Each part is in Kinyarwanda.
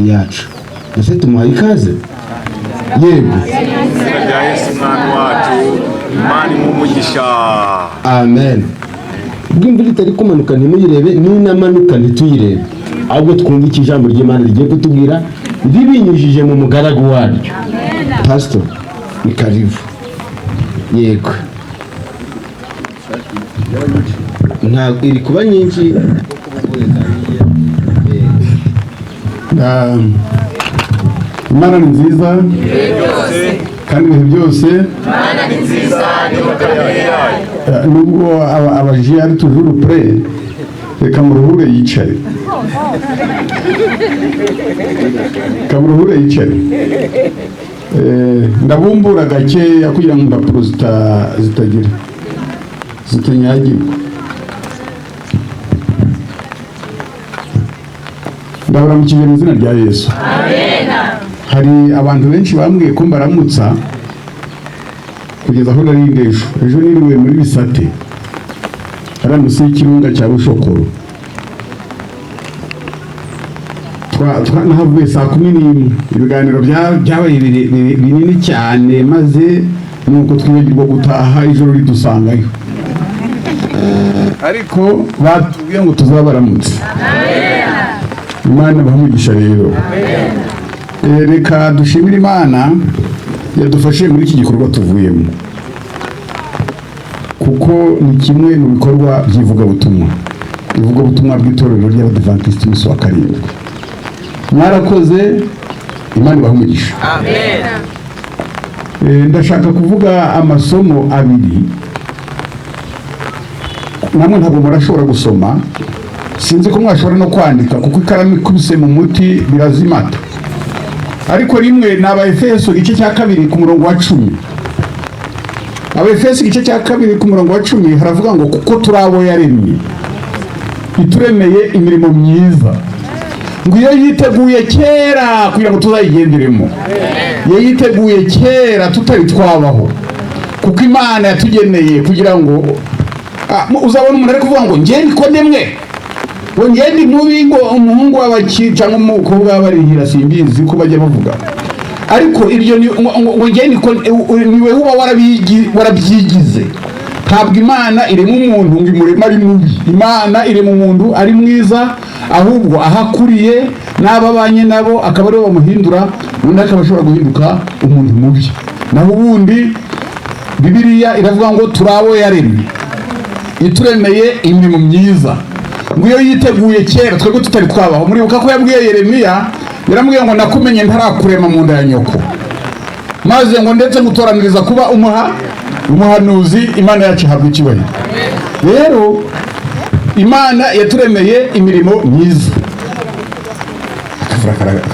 Yacu ese tumuhaye ikaze? Yego. Izina rya Yesu Umwami wacu, Imana imuhe umugisha. Amen. Ubwo imvura itari kumanuka ntimuyirebe, n'inamanuka ntituyirebe, ahubwo twumve icyo ijambo ry'Imana rigiye kutubwira ribinyujije mu mugaragu waryo. Pastor, ni karibu. Yego, ntabwo iri kuba nyinshi. Imana ni nziza kandi ibihe byose. Nubwo abaji ari toujours prêt, reka muruhure yicare, reka muruhure yicare. Ndabumbura gakeya kugira ngo impapuro zitagira zitanyagirwa. Ndabaramukije mu izina rya Yesu. Hari abantu benshi bambwiye ko mbaramutsa kugeza aho nari ejo. Ejo niriwe muri Bisate, hariya munsi y'ikirunga cya Bushokoro. Nahavuye saa 11. Ibiganiro byabaye binini cyane, maze nuko twibagirwa gutaha, ijoro ridusangayo, ariko batubwiye ngo tuzabaramutse. Imana ibahe umugisha. Rero reka dushimire Imana yadufashije muri iki gikorwa tuvuyemo, kuko ni kimwe mu bikorwa by'ivugabutumwa, ivugabutumwa bw'itorero ry'Abadivantisiti umunsi wa karindwi. Mwarakoze, Imana ibahe umugisha. Ndashaka kuvuga amasomo abiri. Namwe ntabwo murashobora gusoma, sinzi ko mwashobora no kwandika, kuko ikaramu ikubise mu muti birazimata. Ariko rimwe ni Abaefeso igice cya 2 ku murongo wa 10. Abaefeso igice cya 2 ku murongo wa 10 haravuga ngo: "Kuko turi abo yaremye, ituremeye imirimo myiza, ngo iyo yiteguye kera kugira ngo tuzayigenderemo." Iyo yiteguye kera tutari twabaho, kuko Imana yatugeneye kugira ngo uzabona umuntu ari kuvuga ngo njye niko ndemwe, ngo njye ndi mubi, ngo umuhungu w'abaki cyangwa umukobwa w'abarihira, simbizi ko bajya bavuga, ariko iryo ni ngo njye niko, niwe uba warabyigize. Ntabwo Imana irema umuntu ngo imureme ari mubi. Imana irema umuntu ari mwiza, ahubwo aho akuriye n'abo abanye nabo akaba aribo bamuhindura, undi akaba ashobora guhinduka umuntu mubi. Naho ubundi Bibiliya iravuga ngo turi abo yaremye, ituremeye imirimo myiza, ngo iyo yiteguye kera twebwe tutari twabaho. Muribuka ko yabwiye Yeremiya, yaramubwiye ngo: "Nakumenye ntarakurema mu nda ya nyoko, maze ngo ndetse ngutoraniriza kuba umuhanuzi." Imana yacu ihabwa icyubahiro. Rero Imana yaturemeye imirimo myiza.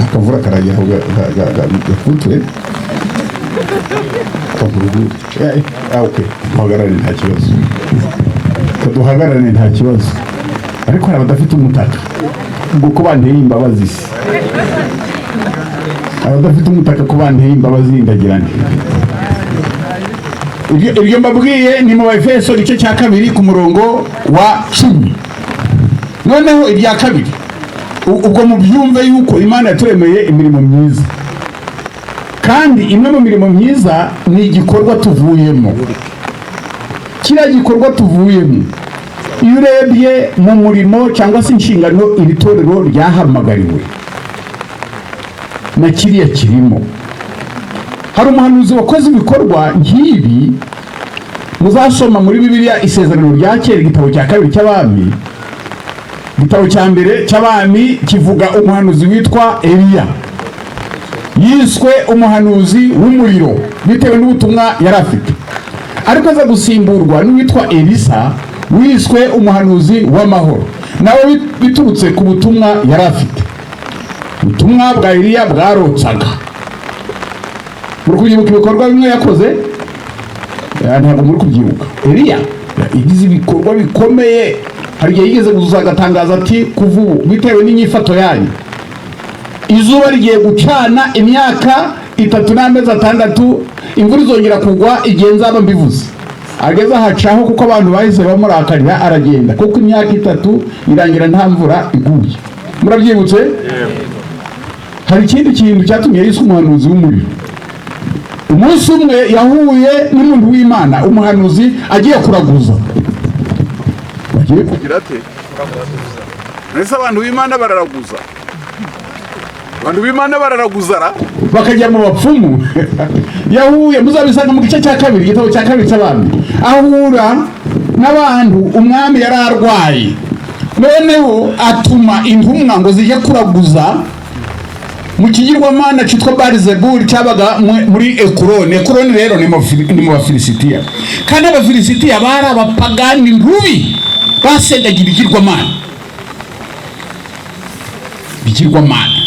Akavura karajya aho gakuture. Okay, duhagarare nta kibazo, duhagarare nta kibazo. Ariko hari abadafite umutaka, ubwo ko banteye imbabazi se? Abadafite umutaka ko banteye imbabazi, ndagira nti ibyo mbabwiye ni mu Baefeso igice cya 2 ku murongo wa 10. Noneho irya kabiri, ubwo mubyumve yuko Imana yaturemeye imirimo myiza, kandi imwe mu mirimo myiza ni igikorwa tuvuyemo. Kiriya gikorwa tuvuyemo, iyo urebye mu murimo cyangwa se inshingano iri torero ryahamagariwe, na kiriya kirimo. Hari umuhanuzi wakoze ibikorwa nk'ibi muzasoma muri Bibiliya, Isezerano rya Kera, igitabo cya kabiri cy'Abami. Igitabo cya mbere cy'Abami kivuga umuhanuzi witwa Eliya, yiswe umuhanuzi w'umuriro bitewe n'ubutumwa yari afite, ariko aza gusimburwa n'uwitwa Elisa, wiswe umuhanuzi w'amahoro, nawe biturutse ku butumwa yari afite. Ubutumwa bwa Eliya bwarotsaga. Muri kubyibuka ibikorwa bimwe yakoze? Ntabwo muri kubyibuka. Eliya yagize ibikorwa bikomeye. Hari igihe yigeze gusa agatangaza ati: "Kuva ubu, bitewe n'inyifato yanyu, izuba rigiye gucana imyaka 3 n'amezi 6, imvura izongera kugwa igihe nzaba mbivuze." Ageze ahacaho, kuko abantu bahise bamurakarira, aragenda, kuko imyaka 3 irangira nta mvura iguye. Murabyibutse? Hari ikindi kintu cyatumye yiswe umuhanuzi w'umuriro. Umunsi umwe yahuye n'umuntu w'Imana, umuhanuzi, agiye kuraguza. Bagiye Kugira ate? Mbese abantu b'Imana bararaguza? Abantu b'Imana bararaguza ra? Bakajya mu bapfumu. Yahuye, muzabisanga mu gice cya kabiri, igitabo cya kabiri cy'Abami, ahura n'abantu. Umwami yari arwaye, noneho atuma intumwa ngo zijye kuraguza mu kigirwamana cyitwa Barizeburi cyabaga muri Ekuroni. Ekuroni rero ni mu Bafilisitiya, kandi Abafilisitiya bari abapagani rubi, basengaga ibigirwamana, ibigirwamana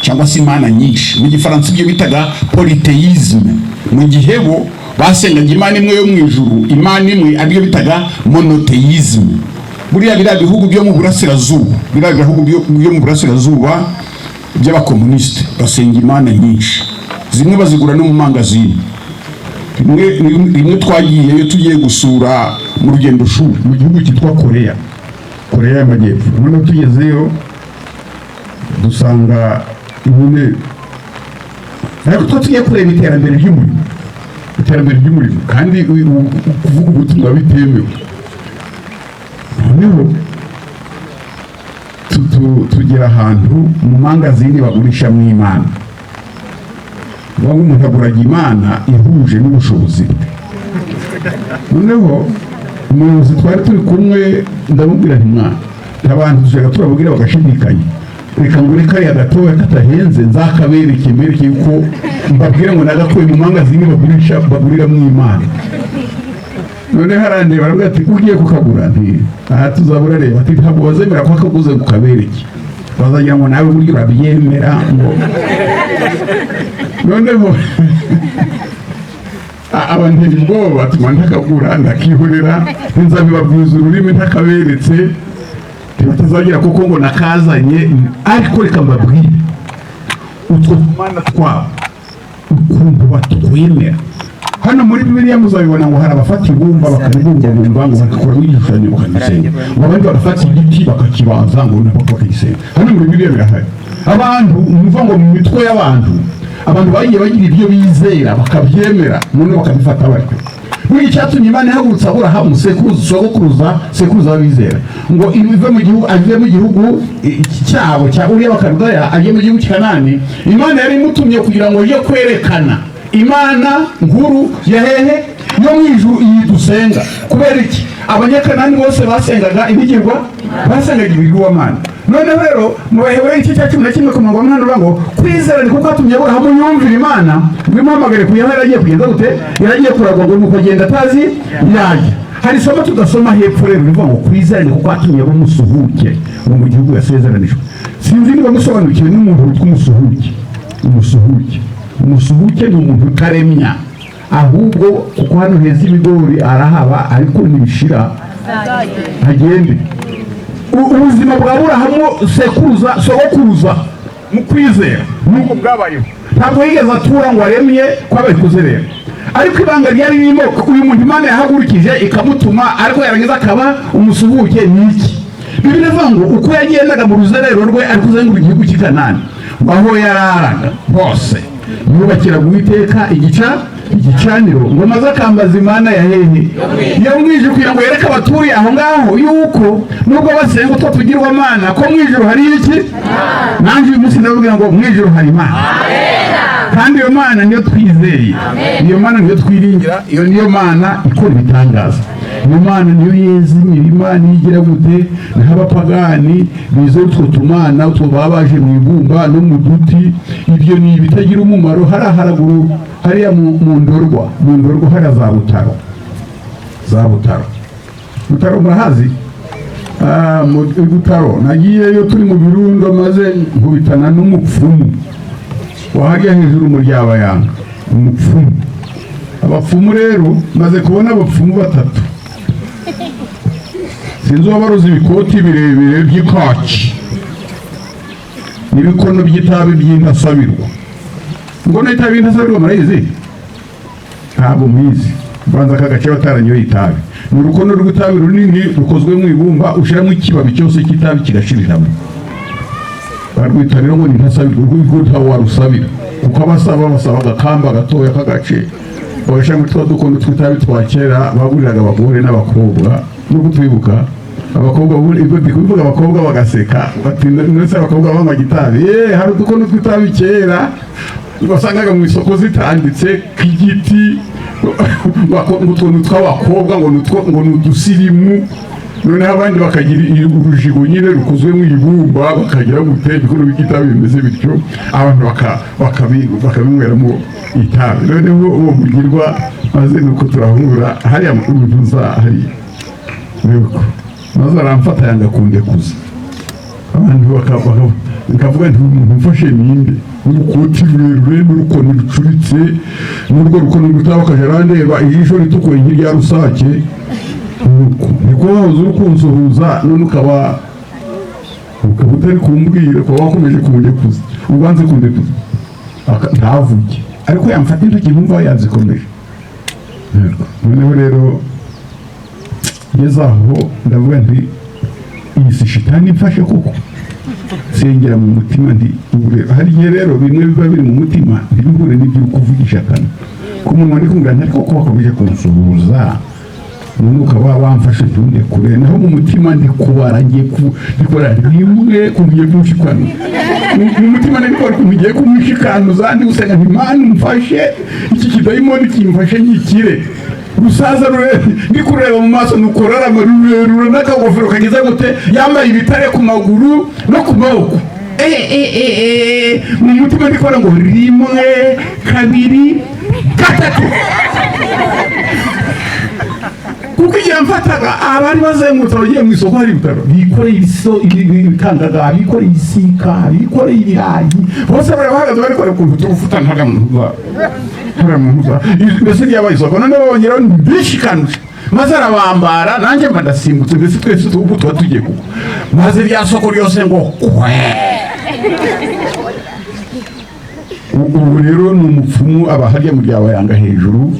cyangwa se imana nyinshi. Mu Gifaransa ibyo bitaga polythéisme, mu gihe bo basengaga Imana imwe yo mu ijuru, Imana imwe, aribyo bitaga monothéisme. Buriya biriya bihugu byo mu burasirazuba, biriya bihugu byo mu burasirazuba by'abakomunisite basenga imana nyinshi, zimwe bazigura no mu mangazini. Rimwe twagiyeyo tugiye gusura mu rugendo shuri mu gihugu cyitwa Korea, Korea y'Amajyepfo. Noneho tugezeyo dusanga nyine, ariko tuba tugiye kureba iterambere ry'umurimo, iterambere ry'umurimo, kandi kuvuga ubutumwa bitemewe. Noneho tugera ahantu mu mangazini bagurishamo imana. Uvuga ngo umuntu aguraga imana ihuje n'ubushobozi bwe. Noneho umuyobozi twari turi kumwe ndamubwira nti: "Mwana, abantu dushaka turababwira bagashidikanya, reka ngure kariya gatoya katahenze, nzakabereke, mbereke yuko mbabwire ngo nagakuye mu mangazini bagurisha, baguriramo imana." Noneho arandeba, aravuga ati: "Ugiye kukagura?" Nti: "Aha tuzabura." Reba, ati: "Ntabwo bazemera ko akaguze ngo ukabereke, bazagira ngo nawe buryo urabyemera." Ngo noneho abantera ubwoba, atuma ntakagura, ndakihorera. Nzabibabwiza ururimi ntakaberetse, ntibatazagira kuko ngo nakazanye. Ariko reka mbabwire, utwo tumana twabo ukuntu batwemera, hano muri Bibiliya muzabibona ngo hari abafata ibumba bakaribumbabumba, ngo bagakuramo igishushanyo bakagisenga, ngo abandi bagafata igiti bakakibaza, ngo nabo bakagisenga. Hano muri Bibiliya birahari. Abantu muva ngo mu mitwe y'abantu, abantu bagiye bagira ibyo bizera bakabyemera, noneho bakabifata batyo. Buriya icyatumye Imana ihagurutsa Aburahamu, sekuruza, sogokuruza, sekuruza w'abizera, ngo ive mu gihugu, ave mu gihugu cyabo cya Uriya Bakaludaya, ajye mu gihugu cy'Kanani, Imana yari imutumye kugira ngo ije kwerekana Imana nkuru ya hehe? Yo mu ijuru, iyi dusenga. Kubera iki? Abanyakanani bose basengaga ibigirwa, basengaga ibigirwamana. Noneho rero mu Baheburayo igice cya 11 ku murongo wa 8 uvuga ngo kwizera ni kuko kwatumye Aburahamu yumvira Imana ngo imuhamagare kuyaho yari agiye kugenda gute, yari agiye kuragwa, ngo nuko agenda atazi yajya. Hari isomo tudasoma hepfo rero rivuga ngo kwizera ni kuko kwatumye aba umusuhuke ngo mu gihugu yasezeranijwe. Sinzi niba musobanukiwe n'umuntu witwa umusuhuke. Umusuhuke, umusuhuke ni umuntu utaremya, ahubwo kuko hano heza ibigori arahaba, ariko ntibishira agende. Ubuzima bwa Burahamu, sekuruza, sogokuruza mu kwizera, nubwo bwabayeho, ntabwo yigeze atura ngo aremye ko abikoze rero. Ariko ibanga ryari ririmo, uyu muntu Imana yahagurukije ikamutuma, ariko yarangiza akaba umusuhuke, ni iki? Bibiliya ivuga ngo uko yagendaga mu ruzerero rwe ari kuzenguruka igihugu cy'i Kanani, ngo aho yararaga hose yubakiraga Uwiteka igicaniro, ngo maze akambaza Imana ya hehe? Yo mu ijuru, kugira ngo yereke abaturiye aho ngaho yuko nubwo basenga utwo tugirwamana, ko mu ijuru hari iki. Nanjye uyu munsi ndababwira ngo mu ijuru hari Imana, kandi iyo Mana niyo twizeye, iyo Mana niyo twiringira, iyo niyo Mana ikora ibitangaza, iyo Mana niyo yeza imirima, niyo igira gute. Naho abapagani bizera utwo tumana, utwo baba baje mu ibumba no mu duti, ibyo ni ibitagira umumaro. Hariya haraguru, hariya mu Ndorwa, mu Ndorwa hariya za Butaro, za Butaro, Butaro murahazi? Ah, mu i Butaro nagiyeyo turi mu birundo, maze nkubitana n'umupfumu wahajya hejuru mu Ryabayanga. Umupfumu, abapfumu rero, maze kubona abapfumu batatu. Sinzi uwabaruza ibikoti birebire by'ikaki n'ibikono by'itabi by'intasabirwa. Ngo n'itabi y'intasabirwa murayizi? Ntabwo muyizi. Banza aka gace bataranyoye itabi. Ni urukono rw'itabi runini rukozwe mu ibumba, ushyiramo ikibabi cyose cy'itabi kigashiriramo. Barwita rero ngo ni ntasabirwa, urwo ntawe warusabira, kuko abasaba basaba agakamba gatoya k'agace bagashyira muri twa dukono tw'itabi twa kera baguriraga abagore n'abakobwa. Nubwo twibuka abakobwa, ibyo ndi kubivuga abakobwa bagaseka, bati ndetse abakobwa banywa itabi. Hari udukono tw'itabi kera wasangaga mu isoko zitanditse k'igiti, ngo utuntu tw'abakobwa, ngo ni utwo, ngo ni udusirimu. Noneho abandi bakagira urujigo nyine rukozwe mu ibumba, bakagira gute, ibikono by'itabi bimeze bityo, abantu bakabinyweramo itabi. Noneho uwo mugirwa, maze nuko turahura hariya mu ntuza hariya, nuko maze aramfata yanga kundekuza. Abantu nkavuga nti: "Uyu muntu umfashe ninde, n'urukoti rurerure n'urukoni rucuritse, n'urwo rukono rutaba?" Akajya arandeba ijisho ritukuye nk'irya rusake. Nuko niko wahoze uri kunsuhuza, none ukaba utari kumbwira, ukaba wakomeje kundekuza, ubanze kundekuza. Ntavuge, ariko yamfata intoki nkumva yazikomeje. Yego. Noneho rero ngeze aho ndavuga nti: "Iyi si shitani imfashe?" Kuko nsengera mu mutima nti ubu rero, hari igihe rero bimwe biba biri mu mutima ntibihure n'ibyo uri kuvugisha akanwa. Ku munwa ndi kumbwira nti: "Ariko ko wakomeje kunsuhuza, none ukaba wamfashe ntundekure?" Naho mu mutima ndi kubara, ngiye ku ndikora rimwe kuntu ngiye kumushikanuza. Mu mutima ndi kubara ukuntu ngiye kumushikanuza, ndi gusenga nti: "Mana, umfashe, iki kidayimoni kimfashe nkikire." Rusaza rurerure, ndi kureba mu maso, nuko rarama rurerure n'akagofero kageze gute, yambaye ibitare ku maguru no ku maboko. Mu mutima ndi kubara ngo rimwe, kabiri, gatatu, kuko igihe mfataga, abari bazengurutse abagiye mu isoko, hari ibitaro bikoreye ibikangaga, bikoreye isika, bikoreye ibirayi, bose bari bahagaze bari kureba ukuntu turufuta ntaga mu ntuza, mbese ryabaye isoko. Noneho bongeraho mbishikanuje, maze arabambara, nanjye mba ndasimbutse, mbese twese ubu tuba tugiye kugwa, maze rya soko ryose ngo kwe. Ubu rero ni umupfumu, aba harya mu ryabayanga hejuru.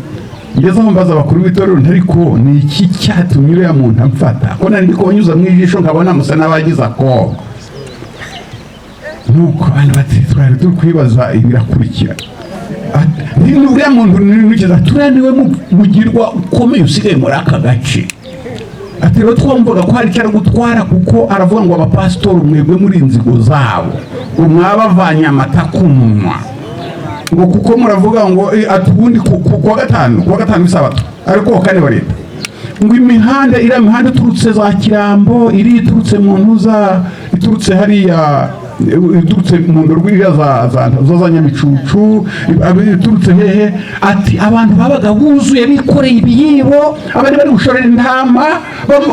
Ngeze aho mbaza abakuru b'itorero, ntariko ni iki cyatumye uriya muntu amfata, ko nari ndi kubanyuza mu ijisho nkabona musa n'abagize akoba? Nuko abantu bati: "Twari turi kwibaza ibirakurikira." Ati: "Uriya muntu nikiza turiya niwe mugirwa ukomeye usigaye muri aka gace." Ati: "Rero twumvaga ko hari icyo ari gutwara, kuko aravuga ngo abapasitori mwebwe muri inzigo zabo, ngo mwabavanye amata ku munwa, ngo kuko muravuga ngo ati ubundi kuwa gatanu w'isabato, ariko kuwa kane wa leta, ngo imihanda, iriya mihanda iturutse za Kirambo, iri iturutse mu ntuza, iturutse hariya, iturutse mu Ndorwa, iriya za Nyamicucu, iturutse hehe, ati abantu babaga buzuye bikoreye ibiyibo, abandi bari gushorera intama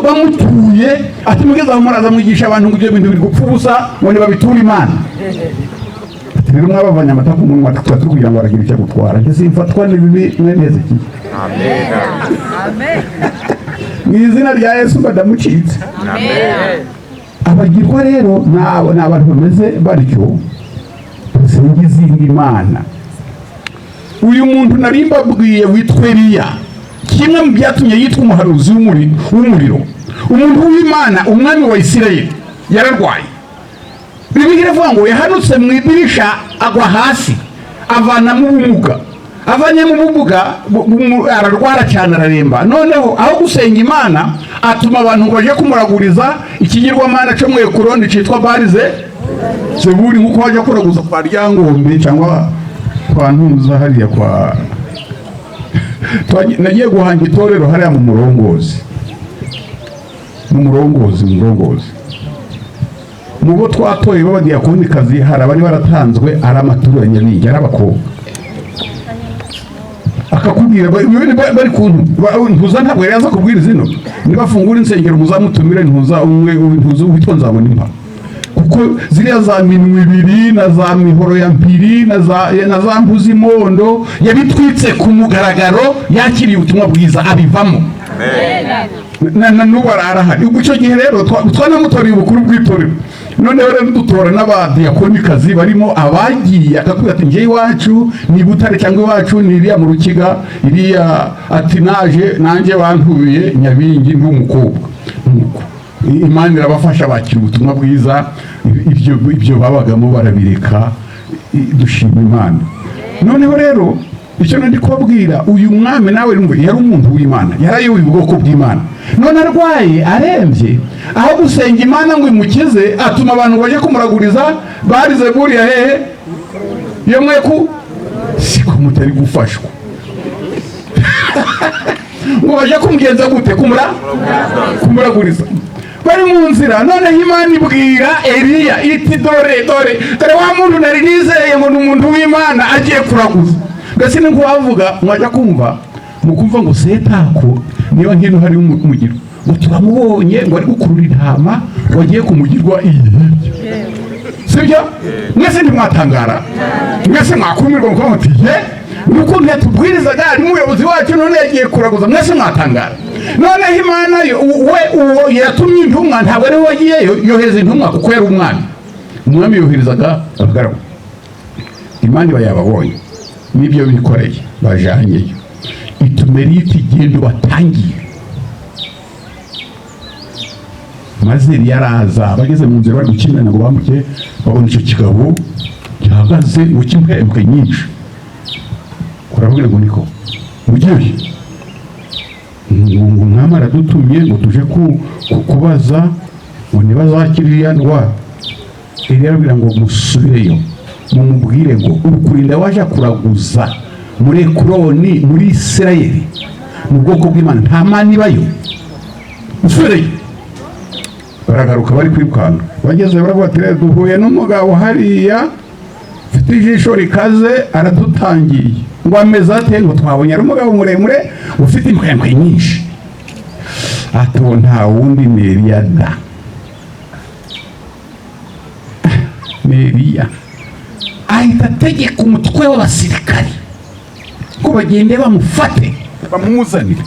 bamutuye. Ati mugeze aho muraza mwigisha abantu ngo ibyo bintu biri gupfa ubusa, ngo nibabiture Imana. Ati rero mwabavanye amata ku munwa, tuba turi kugira ngo baragira icyo gutwara." Njye simfatwa n'ibibi mwene Hezekiya. Mu izina rya Yesu mba ndamucitse. Abagirwa rero ni abantu bameze batyo, basenga izindi mana. Uyu muntu nari mbabwiye witwa Eliya, kimwe mu byatumye yitwa umuhanuzi w'umuriro, umuntu w'Imana, umwami wa Isirayeli, yararwaye. Bibiliya iravuga ngo yahanutse mu idirisha agwa hasi, avanamo ubumuga. Avanyemo ubumuga, ararwara cyane, araremba. Noneho aho gusenga Imana, atuma abantu ngo baje kumuraguriza ikigirwamana cyo mu Ekuroni cyitwa Barize Zeburi, nk'uko bajya kuraguza kwa Ryangombe cyangwa kwa Ntuza hariya kwa nagiye guhanga itorero hariya mu Murongozi, mu Murongozi. Mu bo twatoye b'abadiyakonikazi, hari abari baratanzwe ari amaturo ya Nyabingi, ari abakobwa. Akakubwira bari kuntu ntuza, ntabwo yari aza kubwiriza ino. Nibafungura insengero muzamutumire ntuza umwe, ntuza witwa Nzabonimpa, kuko ziriya za minwe ibiri na za mihoro ya mpiri na za mbuzi mondo yabitwitse ku mugaragaro, yakiriye ubutumwa bwiza abivamo, na n'ubu arahari. Ubwo icyo gihe rero twanamutoreye ubukuru bw'itorero. Noneho rero dutora n'abadiyakonikazi barimo abagiye, akakubwira ati: "Njye iwacu ni Butare, cyangwa iwacu ni iriya mu Rukiga iriya." Ati: "Naje nanjye bantuye Nyabingi ndi umukobwa." Nuko Imana irabafasha bakira ubutumwa bwiza, ibyo babagamo barabireka. Dushima Imana. Noneho rero icyo nari kubabwira, uyu mwami nawe yari umuntu w'Imana, yarayoboye ubwoko bw'Imana. None arwaye arembye, aho gusenga Imana ngo imukize, atuma abantu baje kumuraguriza barize buriya hehe iyo mweku siko mutari gufashwa ngo baje kumugenza gute kumuraguriza. Bari mu nzira, noneho Imana ibwira Eliya iti dore dore dore wa muntu nari nizeye ngo ni umuntu w'Imana agiye kuraguza. Mbese ni nkuwavuga mwajya kumva mukumva ngo setako niba nkino hari umugiro ngo turamubonye ngo ari gukurura intama ngo agiye kumugirwa iyi hirya, sibyo? Mwese ntimwatangara, mwese mwakumirwa mukavuga muti ye nukuntu yatubwirizaga ari umuyobozi wacu, none yagiye kuraguza. Mwese mwatangara. Noneho Imana yo we uwo yatumye intumwa ntabwo ari we wagiyeyo, yohereza intumwa kuko yari umwami. Umwami yoherezaga abagaragu. Imana iba yababonye n'ibyo bikoreye bajanyeyo, ituma Eliya iti genda ubatangiye. Maze Eliya araza, bageze mu nzira bari gukinana ngo bambuke, babona icyo kigabo gihagaze ngo cy'impwempwe nyinshi. Urababwira ngo niko mugiye ngo umwami aradutumye ngo tuje kubaza ngo niba azakira iriya ndwara. Eliya arababwira ngo musubireyo mumubwire ngo ukurinda waje kuraguza muri Ekuroni muri Isirayeli mu bwoko bw'Imana nta mana ibayo, musubireyo. Baragaruka bari kwirukanka, bageze baravuga ati rero duhuye n'umugabo hariya ufite ijisho rikaze aradutangiye. Ngo ameze ate? Ngo twabonye ari umugabo muremure ufite impwempwe nyinshi. Ati uwo nta wundi ni Eliya da, ni Eliya. Ahita ategeka umutwe w'abasirikari ko bagende bamufate bamuzanire.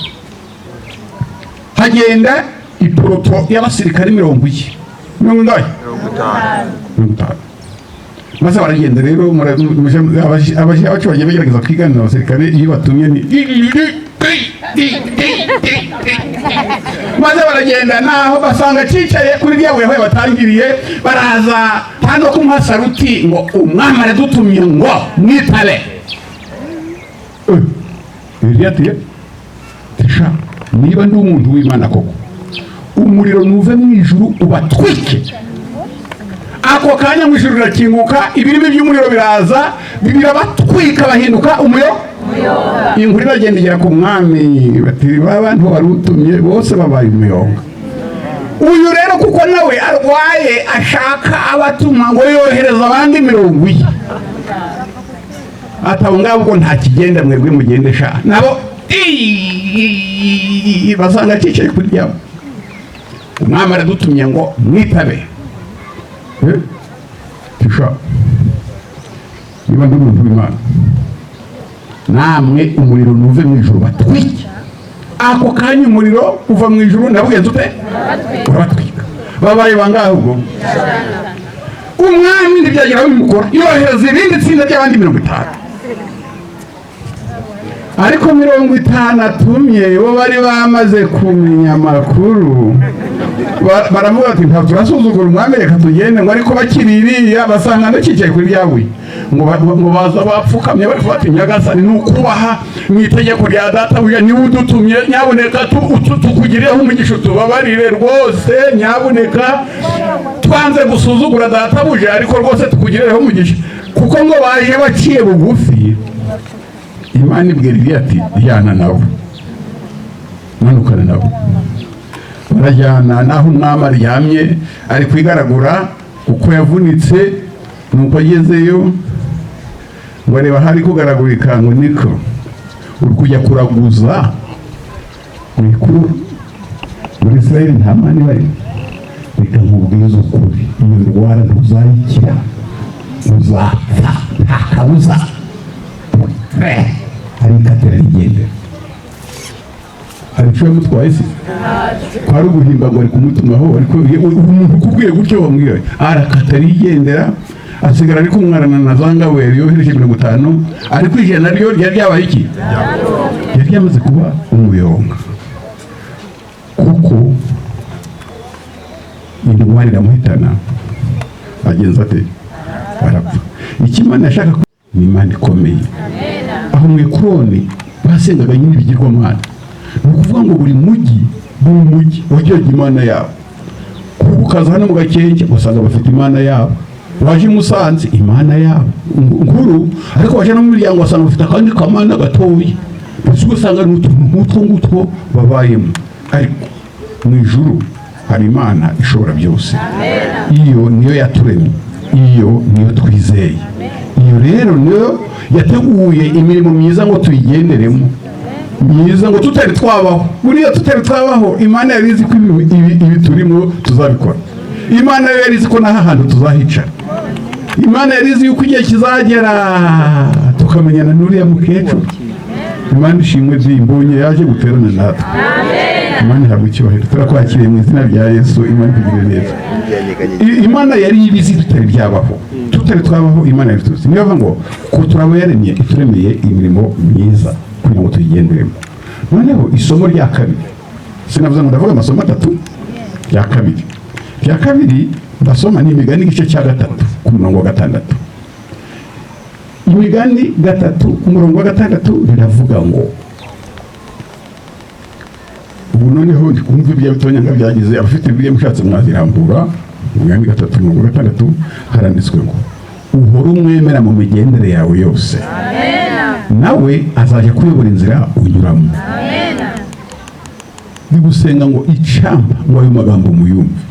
Hagenda iporoto y'abasirikari 40, mirongo ingahe? 50. Maze baragenda rero, abacu bagiye bagerageza kwiganira abasirikare iyo batumye ni maze baragenda naho basanga cyicaye kuri rya buye aho batangiriye. Baraza nta no kumuha saruti ngo umwami aradutumye ngo mwitabe. Eliya ati sha niba ndi umuntu w'Imana koko umuriro nuve mu ijuru ubatwike. Ako kanya mu ijuru rirakinguka, ibirimi by'umuriro biraza birabatwika bahinduka umuyo. Inkuru iragenda igera ku mwami, bati ba bantu wari utumye bose babaye umuyonga. Uyu rero kuko nawe arwaye ashaka abatuma ngo yohereza abandi 40, ati abo ngabo ubwo nta kigenda mwebwe mugende sha. Nabo basanga akicaye kuri ryabo, umwami aradutumye ngo mwitabe. Tisha niba ndi umuntu w'Imana namwe umuriro nuve mu ijuru batwike. Ako kanya umuriro uva mu ijuru nabugenze ute? Urabatwika. Babaye bangahe ubwo? Umwami ntibyagira aho bimukora, yohereza irindi tsinda ry'abandi 50. Ariko 50 atumye bo bari bamaze kumenya amakuru, baravuga ati ntabwo turasuzugura umwami reka tugende. Ngo ariko bakiririya basanga ndakicaye kuri rya buye, ngo baza bapfukamye bari kuvuga ati nyagasani ni ukubaha mu itegeko rya databuja niwe udutumye, nyabuneka tukugireho umugisha utubabarire rwose, nyabuneka twanze gusuzugura databuja ariko rwose tukugireho umugisha. Kuko ngo baje baciye bugufi. Imana ibwira Eliya ati jyana nabo, manukana nabo. Barajyana naho umwami aryamye ari kwigaragura kuko yavunitse. Nuko agezeyo ngo areba aho ari kugaragurika, ngo niko uri kujya kuraguza mwikuru muri Isirayeli nta mana ibayo. Reka nkubwize ukuri, iyo ndwara ntuzayikira, uzapfa nta kabuza. Arikatira rigendera. Hari icyo yamutwaye se? Kwari uguhimba ngo ari kumutumaho, ariko umuntu ukubwiye gutyo bamubwira arakata arigendera, asigara ari kumwarana na za ngabo yari yohereje 50, ariko 100 ryo ryari ryabaye iki? Ryari ryamaze kuba umuyonga. Kuko Indwara iramuhitana, agenza ate? Arapfa. Icyo Imana yashaka ni Imana ikomeye. Aho mu Ekuroni basengaga nyine ibigirwamana. Ni ukuvuga ngo buri mujyi, buri mujyi wagiraga imana yabo. Kuko ukaza hano mu Gakenke usanga bafite imana yabo, waje i Musanze imana yabo nkuru, ariko waje no mu miryango wasanga bafite akandi kamana gatoya. Mbese ugasanga ni utuntu nk'utwo ngutwo babayemo. Ariko mu ijuru hari Imana ishobora byose. Iyo niyo yaturemye, iyo niyo twizeye. Iyo rero niyo yateguye imirimo myiza ngo tuyigenderemo, myiza ngo tutari twabaho. Buriya tutari twabaho, Imana yari izi ko ibi turimo tuzabikora. Imana yo yari izi ko n'aha hantu tuzahicara. Imana yari izi yuko igihe kizagera tukamenyana n'uriya mukecuru. Imana ishimwe byimbonye yaje guterana natwe. Imana ihabwa icyubahiro. Turakwakiriye mu izina rya Yesu. Imana ikugirire neza. Imana yari ibizi tutari byabaho, tutari twabaho. Imana yari tuzi. Niyo bavuga ngo ko turabo yaremye, ituremeye imirimo myiza kugira ngo tuyigenderemo. Noneho isomo rya kabiri, sinavuze ngo ndavuga amasomo atatu. Rya kabiri ndasoma ni Imigani igice cya 3 ku murongo wa 6. Imigani 3 ku murongo wa 6 riravuga ngo, ubu noneho ndi kumva ibya bitonyanga byagize. Abafite Bibiliya mushatse mwazirambura. Imigani 3 umurongo wa 6 haranditswe ngo: "Uhore umwemera mu migendere yawe yose, nawe azajya kuyobora inzira unyuramo." Ndi gusenga ngo icamba ngo ayo magambo muyumve.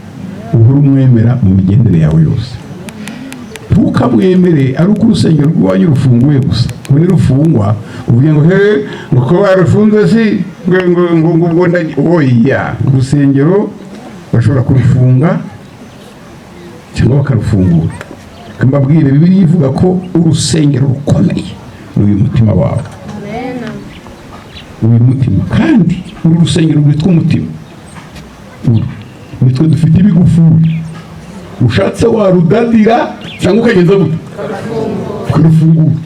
Uhore umwemera mu migendere yawe yose. Ntukamwemere ari uko urusengero rw'iwanyu rufunguye gusa. Ngo nirufungwa uvuge ngo he, ngo ko barufunze si ngo oya. Urusengero bashobora kurufunga cyangwa bakarufungura. Mbabwire, Bibiliya ivuga ko urusengero rukomeye ni uyu mutima wawe, uyu mutima. Kandi uru rusengero rwitwa umutima, uru nitwe dufite ibigufuri. Ushatse warudadira cyangwa ukagenza gute, ukarufungura.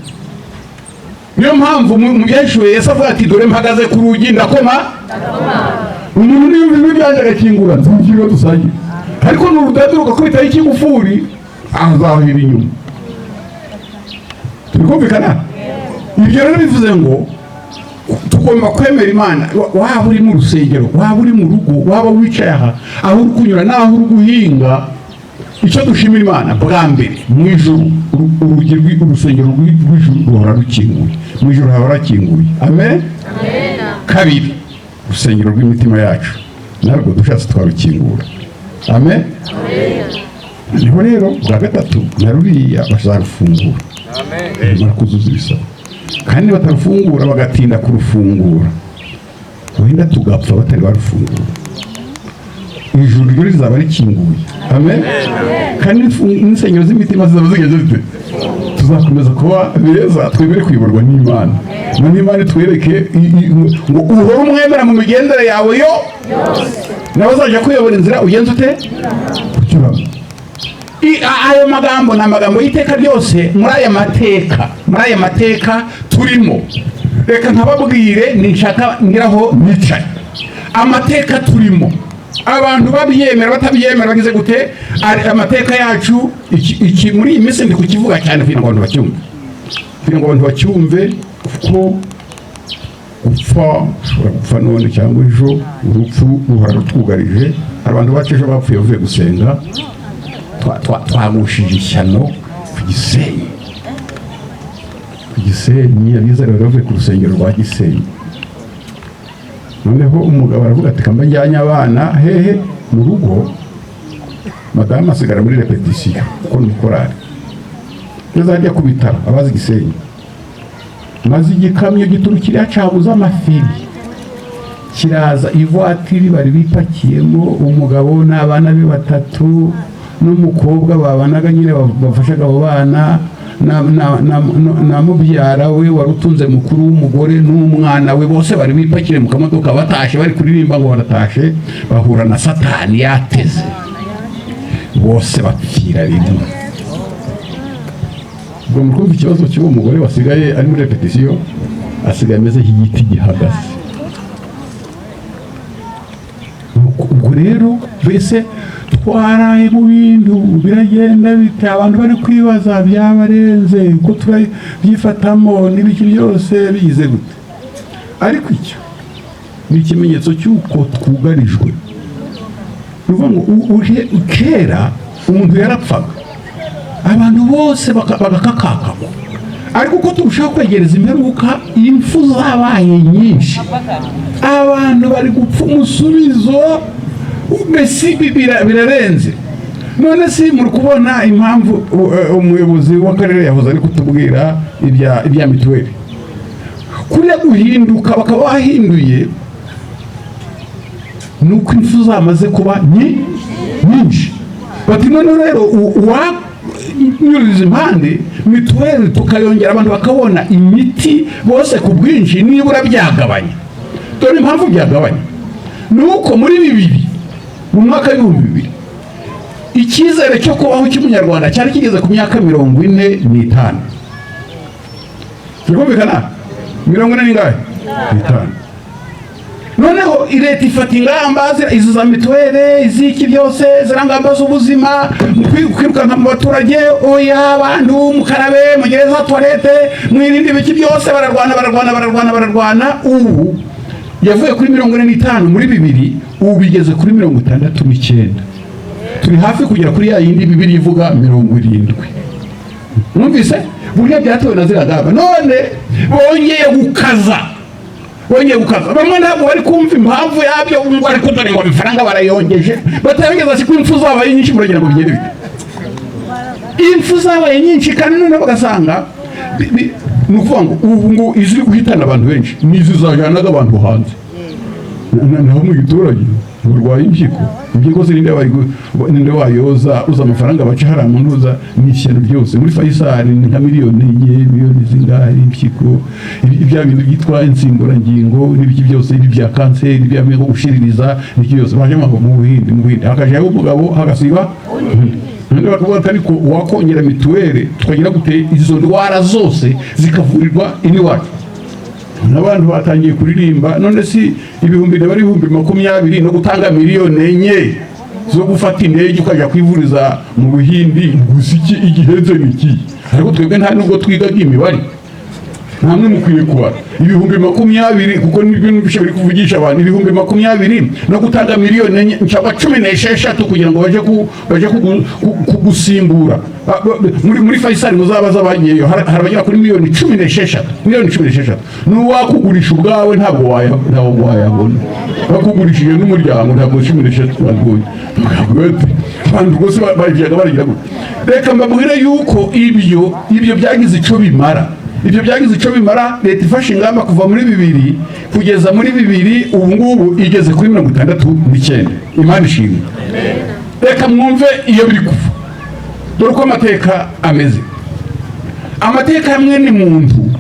Niyo mpamvu mu Byahishuwe Yesu avuga ati: "Dore mpagaze ku rugi ndakoma, umuntu niyumva ijwi ryanjye agakingura, nzamukirira dusangire." Ariko nurudadira ugakubitaho ikigufuri, azahira inyuma. Turi kumvikana? Ibyo rero bivuze ngo tugomba kwemera Imana. Waba uri mu rusengero, waba uri mu rugo, waba wicaye aha, aho uri kunyura n'aho uri guhinga. Icyo dushimira Imana bwa mbere, mu ijuru urugi urusengero rw'ijuru ruhora rukinguye. Mu ijuru haba harakinguye. Amen. Kabiri, urusengero rw'imitima yacu narwo dushatse twarukingura. Amen. Niho rero bwa gatatu na ruriya bazarufungura bamara kuzuza ibisabwa. Kandi batarufungura, bagatinda kurufungura, wenda tugapfa batari barufungura, ijuru ryo rizaba rikinguye. Amen. Kandi n'insengero z'imitima zizaba zigeze zite? Tuzakomeza kuba beza, twemere kuyoborwa n'Imana. None Imana itwereke ngo uhore umwemera mu migendere yawe yo, nawe azajya kuyobora inzira ugenza ute, unyuramo. Ayo magambo ni amagambo y'iteka ryose. Muri aya mateka turimo, reka nkababwire, ninshaka ngeraho nicaye. Amateka turimo, abantu babyemera batabyemera, bagize gute, amateka yacu iki muri iyi minsi ndi kukivuga cyane kugira ngo abantu bacyumve, kugira ngo abantu bacyumve, kuko gupfa, ushobora gupfa none cyangwa ejo. Urupfu ruhora rutwugarije. Abantu bacu ejo bapfuye bavuye gusenga. Twagushije ishyano ku Gisenyi. Ku Gisenyi, abizera bari bavuye ku rusengero rwa Gisenyi. Noneho umugabo aravuga ati: "Kamba njyanye abana hehe mu rugo." Madamu asigara muri répétition kuko ni korari. Ngeze hajya ku bitaro, abazi Gisenyi, maze igikamyo giturukira cabuze amafiri kiraza. Ivatiri bari bipakiyemo umugabo n'abana be batatu n'umukobwa babanaga nyine bafashaga abo bana na mubyara we wari utunze mukuru w'umugore n'umwana we. Bose bari bipakire mu kamodoka, batashe, bari kuririmba ngo baratashe, bahura na Satani yateze, bose bapfira rimwe. Ubwo muri kumva ikibazo cy'uwo mugore wasigaye ari muri répétition, asigaye ameze nk'igiti gihagaze. Ubwo rero mbese tugomba kwemera Imana. Twaraye mu bintu biragenda bite? Abantu bari kwibaza, byabarenze ko turabyifatamo n'ibiki byose bigize gute? Ariko icyo ni ikimenyetso cy'uko twugarijwe. Ni ukuvuga ngo kera umuntu yarapfaga, abantu bose bagakakakamo, ariko uko turushaho kwegereza imperuka, impfu zabaye nyinshi, abantu bari gupfa umusubizo, mbese birarenze. None si muri kubona impamvu umuyobozi w'akarere yahoze ari kutubwira ibya mituweli, kuriya guhinduka bakaba bahinduye, ni uko impfu zamaze kuba nyinshi. Bati none rero uwanyuririza impande mituweli, tukayongera, abantu bakabona imiti bose ku bwinshi, nibura byagabanya. Dore impamvu byagabanya: ni uko muri bibiri, mu mwaka w'2000, icyizere cyo kubaho cy'umunyarwanda cyari kigeze ku myaka 45. Turi kumvikana? 40 n'ingahe? N'itanu. Noneho leta ifata ingamba izo za mituweli, iziki byose, ziriya ngamba z'ubuzima, mu kwirukanka mu baturage: "Oya, abantu mukarabe, mugere za toilette, mwirinde ibiki byose." Bararwana, bararwana, bararwana, bararwana. Ubu yavuye kuri 45 muri bibiri, ubu bigeze kuri 69. Turi hafi kugera kuri ya yindi bibiri ivuga 70. Mwumvise burya byatewe na ziriya ngamba. None bongeye gukaza, bongeye gukaza. Bamwe ntabwo bari kumva impamvu yabyo, ngo ariko dore ngo amafaranga barayongeje. Batayongeza si ko impfu zabaye nyinshi, muragira ngo bigende bite? Impfu zabaye nyinshi, kandi noneho bagasanga ni ukuvuga ngo ubu ngo iziri guhitana abantu benshi ni izi zajyanaga abantu hanze. Naho mu giturage urwaye impyiko, impyiko se ninde wayoza? Uza amafaranga baca hariya mu ntuza ni ishyano ryose. Muri Faisal ni nka miliyoni 4, miliyoni zingahe impyiko, ibya bintu byitwa insimburangingo n'ibiki byose, ibi bya kanseri, bya bintu gushiririza n'iki byose, baje mu Buhinde. Mu Buhinde hakajayo umugabo, hagasiba undi. Bakavuga ati ariko uwakongera mituweli, tukagira gute, izo ndwara zose zikavurirwa iwacu. N'abantu batangiye kuririmba. None si ibihumbi niba ari 20,000 no gutanga miliyoni 4 zo gufata indege ukajya kwivuriza mu Buhindi, gusa iki igihenze ni iki? Ariko twebwe nta nubwo twigaga imibare, namwe mukwiye kubara 20,000, kuko nibyo numvise biri kuvugisha abantu. 20,000 no gutanga miliyoni 4 cyangwa 16 kugira ngo baje kugusimbura muri Faisal, muzabaza bagiyeyo, hari abagera kuri miliyoni 16, miliyoni 16. N'uwakugurisha ubwawe ntabwo wayabona. Bakugurishije n'umuryango, ntabwo 16 wabonye. Abantu rwose bajyaga baragira gutya. Reka mbabwire yuko ibyo byagize icyo bimara, ibyo byagize icyo bimara. Leta ifashe ingamba kuva muri bibiri kugeza muri bibiri, ubu ngubu igeze kuri 69. Imana ishimwe. Reka mwumve iyo biri kuva. Dore uko amateka ameze. Amateka ya mwene muntu,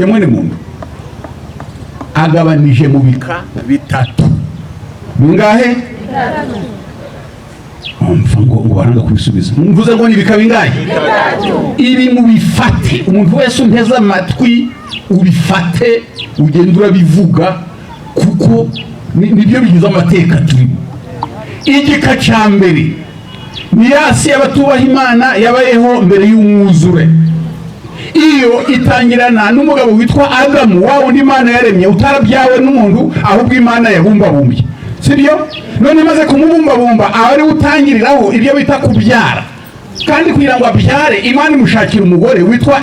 ya mwene muntu agabanije mu bika bitatu. Bingahe? Umva ngo baranga kubisubiza. Mvuze ngo ni ibika bingahe? Ibi mubifate, umuntu wese unteze amatwi, ubifate ugenda urabivuga, kuko nibyo bigize amateka turimo. Igika cya mbere ni ya si y'abatubaha Imana yabayeho mbere y'umwuzure. Iyo itangirana n'umugabo witwa Adamu, wa wundi Imana yaremye, utarabyawe n'umuntu, ahubwo Imana yabumbabumbye, sibyo? None imaze kumubumbabumba, aba ariwe utangiriraho ibyo bita kubyara. Kandi kugira ngo abyare, Imana imushakira umugore witwa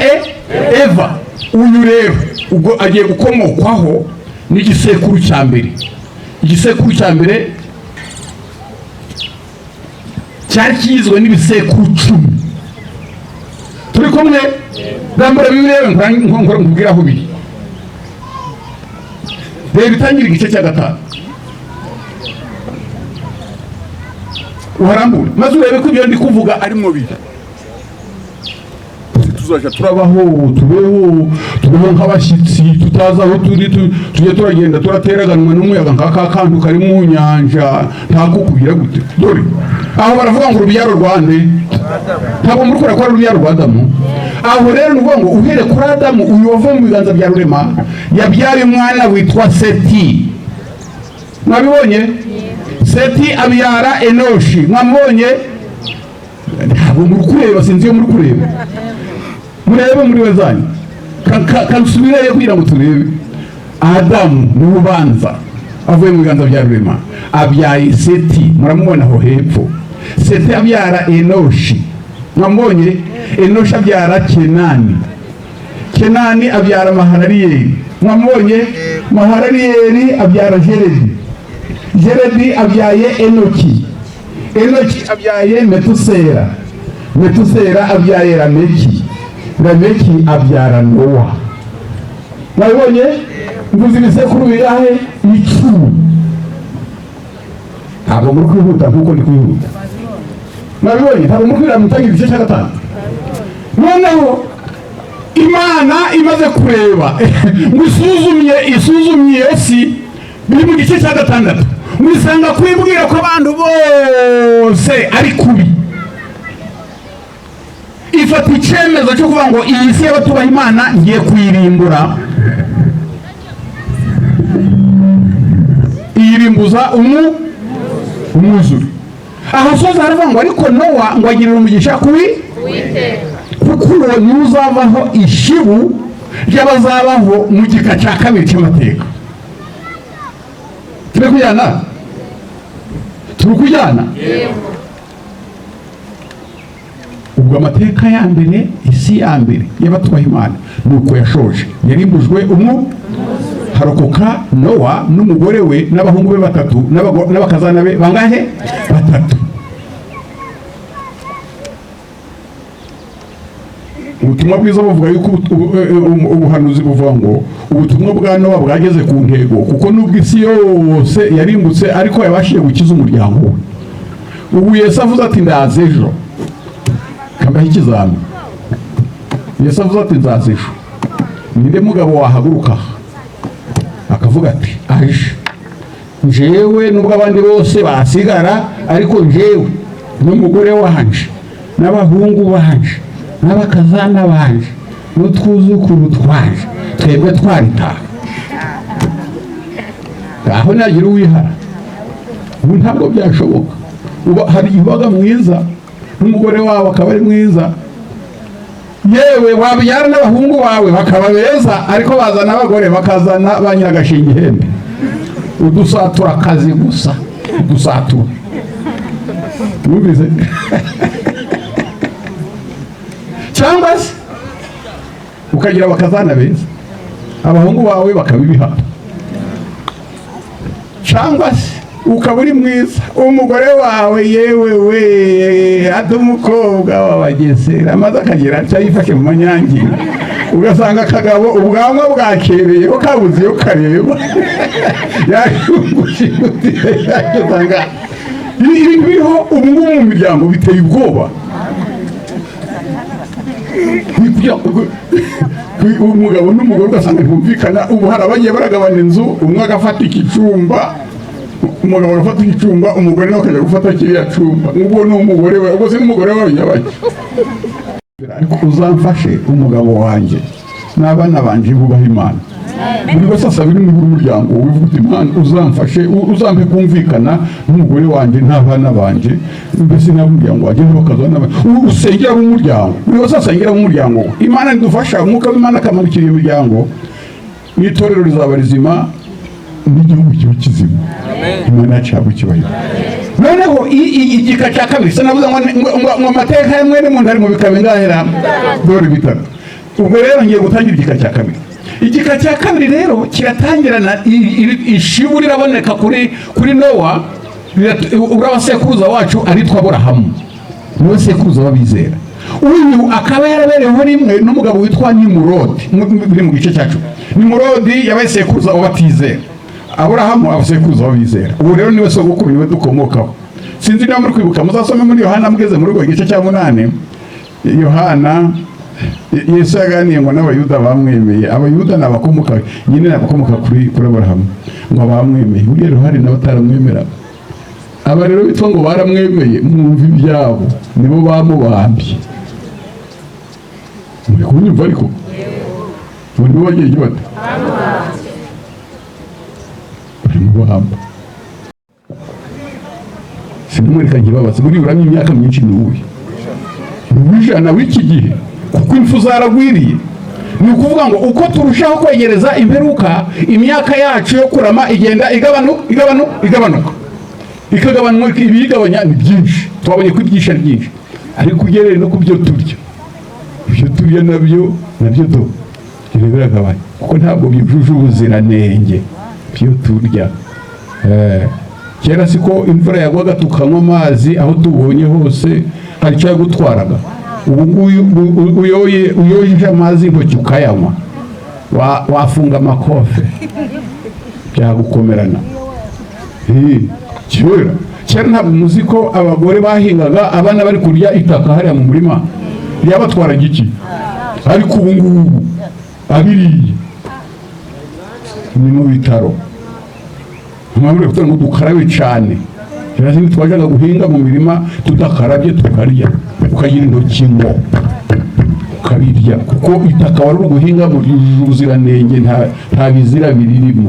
Eva. Uyu rero ubwo agiye gukomokwaho n'igisekuru cya mbere. Igisekuru cya mbere cyari kigizwe n'ibisekuru 10. Turi kumwe? Rambura Bibiliya nkubwire aho biri. Reba Itangira igice cya 5, uharambure maze urebe ko ibyo ndi kuvuga arimwo biri. Tuzaja turabaho, tubeho, tubeho nk'abashyitsi tutazi aho turi, tujye turagenda turateraganwa n'umuyaga nka ka kantu kari mu nyanja, nta kukugira gute. Dore aho baravuga ngo urubyaro rwa nde? Ntabwo muri kure ko ari urubyaro rwa Adamu. Aho rero ni ukuvuga ngo uhere kuri Adamu, uyu wavuye mu biganza bya Rurema, yabyaye umwana witwa Seti. Mwabibonye? Seti. Seti abyara Enoshi. Mwamubonye? Ntabwo muri kureba, sinzi iyo muri kureba. Murebe muri we zanyu. Kansubireyo kugira ngo turebe. Adamu niwe ubanza avuye mu biganza bya Rurema, abyaye Seti, muramubona aho hepfo. Seti abyara Enoshi, mwamubonye? Enoshi abyara Kenani, Kenani abyara Mahalaliyeli, mwamubonye? Mahalaliyeli abyara Jeredi, Jeredi abyaye Enoki, Enoki abyaye Metusera, Metusera abyaye Lameki, Lameki abyara Nowa. Mwabibonye? Mvuze ibisekuru bingahe? 10. Ntabwo muri kwihuta nkuko ndi kwihuta. Mwabibonye? Ntabwo muri kwirira mutangira igice cya gatanu. Noneho Imana imaze kureba ngo isuzumye iyo si, biri mu gice cya gatandatu, ngo isanga kwibwira ko abantu bose ari kubi, ifata icyemezo cyo kuvuga ngo iyi si y'abatubaha Imana ngiye kuyirimbura. Iyirimbuza umwuzure. Ahasoza haravuga ngo ariko Nowa ngo agirire umugisha kuri kuko uwo niwe uzavaho ishibu ry'abazabaho mu gika cya kabiri cy'amateka. Turi kujyana? Turi kujyana? Ubwo amateka ya mbere, isi ya mbere y'abatubaha Imana nuko yashoje, yarimbujwe harokoka Nowa n'umugore we n'abahungu be batatu n'abakazana be bangahe? 3. Ubutumwa bwiza buvuga yuko ubuhanuzi buvuga ngo ubutumwa bwa Nowa bwageze ku ntego, kuko nubwo isi yose yarimbutse ariko yabashije gukiza umuryango we. Ubu Yesu avuze ati ndaza ejo, kambaho ikizami. Yesu avuze ati nzaza ejo, ninde mugabo wahaguruka akavuga ati aje njewe, nubwo abandi bose basigara, ariko njewe n'umugore wanje n'abahungu banje n'abakazana banje n'utwuzukuru twanje twebwe twaritaha. Aho nagira uwihara, ubu ntabwo byashoboka. Hari ibaga mwiza n'umugore wawe akaba ari mwiza, yewe wabyara n'abahungu bawe bakaba beza, ariko bazana abagore bakazana ba nyiragashinga ihembe, udusatura akazi gusa, udusatura. Wumvise? Cyangwa se ukagira abakazana beza, abahungu bawe bakaba ibihato, cyangwa se ukaba uri mwiza, umugore wawe yewe we ati umukobwa w'abagesera amaze akagira atya yifashe mu manyangira, ugasanga akagabo ubwanwa bwakereye kabuze iyo kareba, usanga ibintu biriho ubu ngubu mu miryango biteye ubwoba. Umugabo n'umugore ugasanga ntibumvikana. Ubu hari abagiye baragabana inzu, umwe agafata iki cyumba, umugabo agafata iki cyumba, umugore nawe akajya gufata kiriya cyumba, ubwo ni umugore we, ubwo si n'umugore we nyabaki. Ariko uzamfashe umugabo wanjye n'abana banje bubaha Imana. Buri wese asaba iri mu muryango wivuga uti Imana uzamfashe, uzampe kumvikana n'umugore wanjye n'abana banje, mbese n'umuryango wanjye n'abakazana banje. Usengera mu muryango, buri wese asengera mu muryango. Imana idufasha, umwuka w'Imana akamanukira iyo miryango, n'itorero rizaba rizima, n'igihugu kiba kizima. Imana yacu ihabwe icyubahiro. Noneho igika cya kabiri sinavuze ngo amateka ya mwene muntu ari mu bika bingahera dore bitatu. Ubwo rero ngiye gutangira igika cya kabiri. Igika cya kabiri rero kiratangirana ishibu riraboneka kuri Nowa, urabasekuruza wacu aritwa Aburahamu, niwe sekuruza w'abizera. Uyu akaba yarabereyeho rimwe n'umugabo witwa Nimurodi, biri mu gice cyacu. Nimurodi yabaye sekuruza w'abatizera, Aburahamu aba sekuruza w'abizera. Ubu rero niwe sogokuru, niwe dukomokaho. Sinzi niba muri kwibuka, muzasome muri Yohana mugeze muri urwo gice cya 8. Yohana Yesu yaganiye ngo n'Abayuda bamwemeye. Abayuda ni abakomoka nyine, ni abakomoka kuri Aburahamu, ngo bamwemeye. Buriya rero hari n'abataramwemera. Aba rero bitwa ngo baramwemeye, mwumva ibyabo, nibo bamubambye. Muri kunyumva ariko? Ubu nibo bagiye bate? Baramubamba. Sinamwereka nkibabaza, buriya uramye imyaka myinshi ni uwuhe? Ni uw'ijana w'iki gihe, kuko impfu zaragwiriye. Ni ukuvuga ngo uko turushaho kwegereza imperuka, imyaka yacu yo kurama igenda igabanuka, igabanuka, igabanuka, ikagabanuka. Ibiyigabanya ni byinshi, twabonye ko ibyinshi ari byinshi, ariko ugereye no ku byo turya, ibyo turya nabyo do ibyo biragabanya, kuko ntabwo byujuje ubuziranenge ibyo turya. Kera siko imvura yagwaga tukanywa amazi aho tubonye hose, hari icyo yagutwaraga. Ubu ngubu uyoye, uyoje amazi intoki ukayanywa, wafunga amakofe, byagukomerana. Kera kera ntabwo muzi ko abagore bahingaga abana bari kurya itaka hariya mu murima, ryabatwaraga iki? Ariko ubu ngubu abiriye ni mu bitaro. Mpamvu kugira ngo dukarabe cyane. Kera twajyaga guhinga mu mirima tudakarabye, tukarya, ukagira intoki ngo ukabirya, kuko itaka wari uri guhinga mu ryujuje ubuziranenge, nta bizira biririmo.